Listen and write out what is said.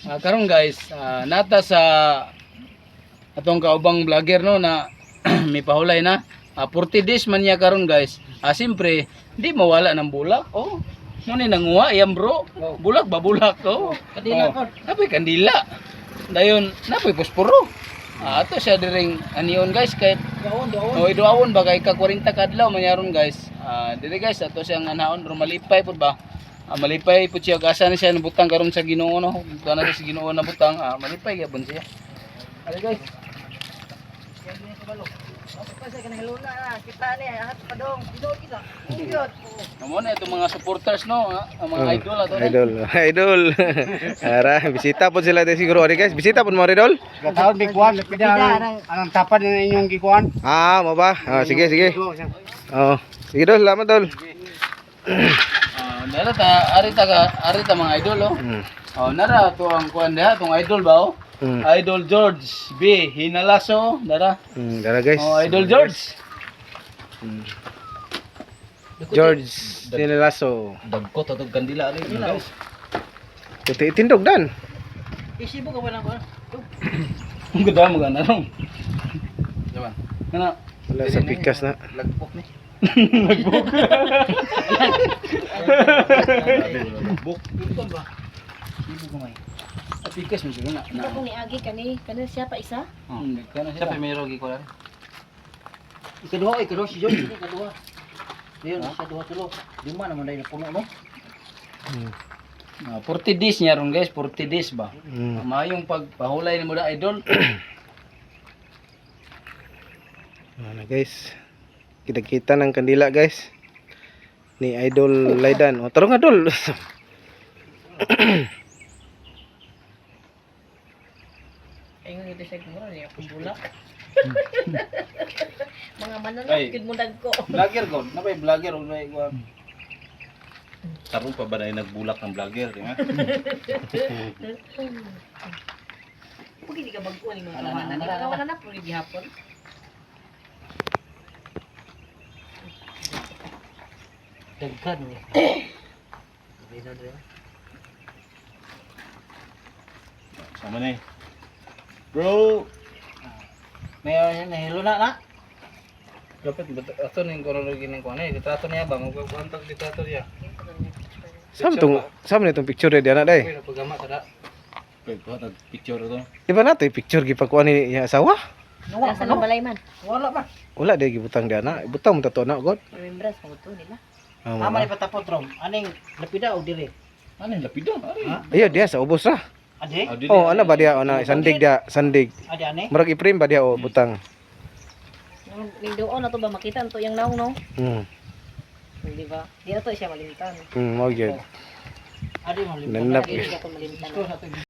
Karon guys, nata sa atong kaubang vlogger no na may pahulay na. 40 days man niya karon guys. Siyempre, di mawala ng bulak. Oh. Mo ni nanguha yan bro. Bulak ba bulak oh. Kandila oh. pod. Napoy kandila. Dayon napoy posporo. Ato siya diring anion guys kay Daon, daon. oh, iduawon ba kay ka 40 kadlaw man yaron guys. Dire guys ato siyang anaon pero malipay pud ba. Malipay pud siya asa na siya nabutang karon sa Ginoo no. Butan na siya sa Ginoo na butang. Malipay gyapon siya. Ali guys. Amo na itong mga supporters no, ang mga idol ato na. Idol. Idol. Ara, bisita po sila de siguro ari guys. Bisita po mo ari idol. Gataon may kuan, lapida anang tapad na inyong gikuan. Ah, mo ba? Ah, sige, sige. Oh. Sige dol, salamat dol. Nara ta ari ta ka ari ta mga idol oh. Oh, nara to ang kuan diha tong idol ba oh. Idol George B Hinalaso, nara. Dara guys. Oh, Idol George. George Sinelaso. Dagko to tong kandila ari guys. Puti tindog dan. Isibo ka ba ng kuan? Ang ganda mo gana rong. Diba? Kana Wala sa pikas na. Lagpok ni. Lagpok. Lagpok. Sibo kamay. Apikas mo siguro na. Ito kung niagi kani, kani siya pa isa. Kana siya. primero gikuan. Ikaduha, ikaduha si John, ikaduha. Diyon, siya duha tulo. Lima naman dahil puno no. 40 days niya ron guys, 40 days ba? Mayong pagpahulay ni mo na idol. Ano guys. Kita-kita ng kandila guys. Ni Idol Laidan. O taro nga dol. Ayun ito siya kumura niya akong bulak. Mga mananap Ay. gud mo dagko. Vlogger ko, napay vlogger o may kuan. Karon pa ba na yung nagbulak ng vlogger, di ba? Pag hindi ka bag-o ni mga kawanan, ni mga kawanan na puro gihapon. Daghan ni. Sama na eh. Bro! May nahilo na na. Dapat ato ning kono lagi ning kuan eh, litrato niya ba mo kuan tag litrato niya. Saan na itong picture di anak day? Pero pagama tada. Pwede ko tag picture to. Di ba nato picture gipakuha ni iya asawa? Wala Nasa pa no. nang balay man. Wala pa. Wala di gibutang di anak. Ibutang mo tato anak god. Remembrance mo to nila. Ah, mo Ama ba? ni patapot rom. Aning lapida o dire? Ano yung lapida? Ari. Ayo diya sa ubos ra. Ade? Ah, dili. Oh, ano ba diya ona sandig diya, sandig. Ade ane? Murag i-frame ba diya o butang. Ning doon na to ba makita to yang naong no? Di ba? Di na to siya malimtan. Mao gyud. Ade mo Nanap. Di na to malimtan.